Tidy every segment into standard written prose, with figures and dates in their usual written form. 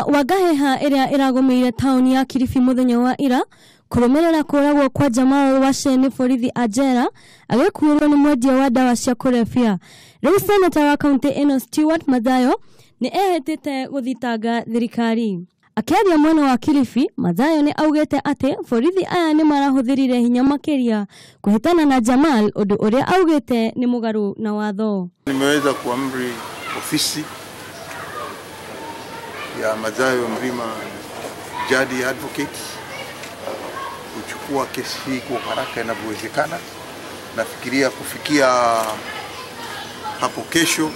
wa Ngaheha ĩrĩa ĩragũmĩire taũni ya Kilifi mũthenya wa ira kũrũmĩrĩra kũragwo kwa Jamal Washe nĩ borithi a njera agĩkuĩrwo nĩ mwendia wa ndawa cia kũrebia. Rĩu seneta wa kaunti ĩno Stewart Mathayo nĩ ehĩtĩte gũthitanga thirikari. Akĩaria mwena wa Kilifi, Mathayo nĩ augĩte atĩ borithi aya nĩ marahũthĩrire hinya makĩria kũhĩtana na Jamal, ũndũ ũrĩa augĩte nĩ mũgarũ na watho. Nimeweza kuamri ofisi ya Mathayo Mrima Jadi Advocate kuchukua kesi hii kwa haraka inavyowezekana. Nafikiria kufikia hapo kesho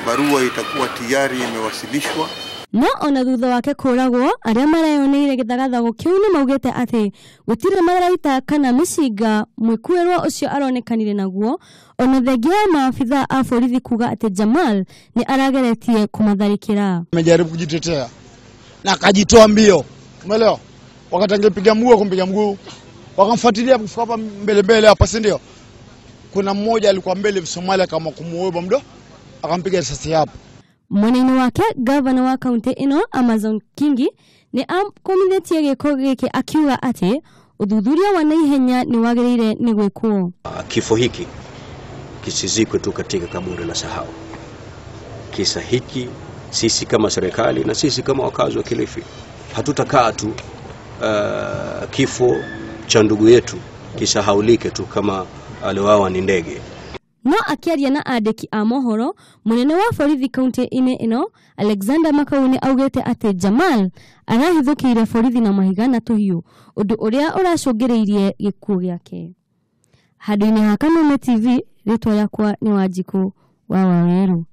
barua itakuwa tayari imewasilishwa. No ona thutha wake kũragwo, arĩa mareyoneire gĩthagathago kĩu nĩ maugĩte atĩ gũtirĩ matharaita kana mĩcinga mwĩkuĩrwo ũcio aronekanire naguo, ona thengia ya maabithaa a borithi kuga atĩ Jamal nĩ arageretie kũmatharĩkĩra. Amejaribu kujitetea na akajitoa mbio, umeelewa? Wakati angepiga mguu akampiga mguu, wakamfuatilia kufika hapa mbele mbele hapa, si ndio? Kuna mmoja alikuwa mbele Somalia kama kumuoba mdo, akampiga risasi hapo. Mwena-inĩ wake gavana wa kaunti ĩno Amazon Kingi nĩ akomithĩtie gĩko gĩkĩ akiuga atĩ ũthuthuria wa naihenya nĩ wagĩrĩire nĩ gwĩkwo. Kifo hiki kisizikwe tu katika kaburi la sahau. Kisa hiki sisi kama serikali na sisi kama wakazi wa Kilifi hatutakaa tu kifo cha ndugu yetu kisahaulike tu kama aliwawa ni ndege. No akĩaria na andĩki a mohoro, mũnene wa borithi kaunti-inĩ ĩno Alexander Makau nĩ augĩte atĩ Jamal arahithũkĩire borithi na mahiga na tũhiũ, ũndũ ũrĩa ũracũngĩrĩirie gĩkuũ gĩake. Handũ-inĩ ha Kameme TV, rĩtwa rĩakwa nĩ Wanjikũ wa Wawerũ.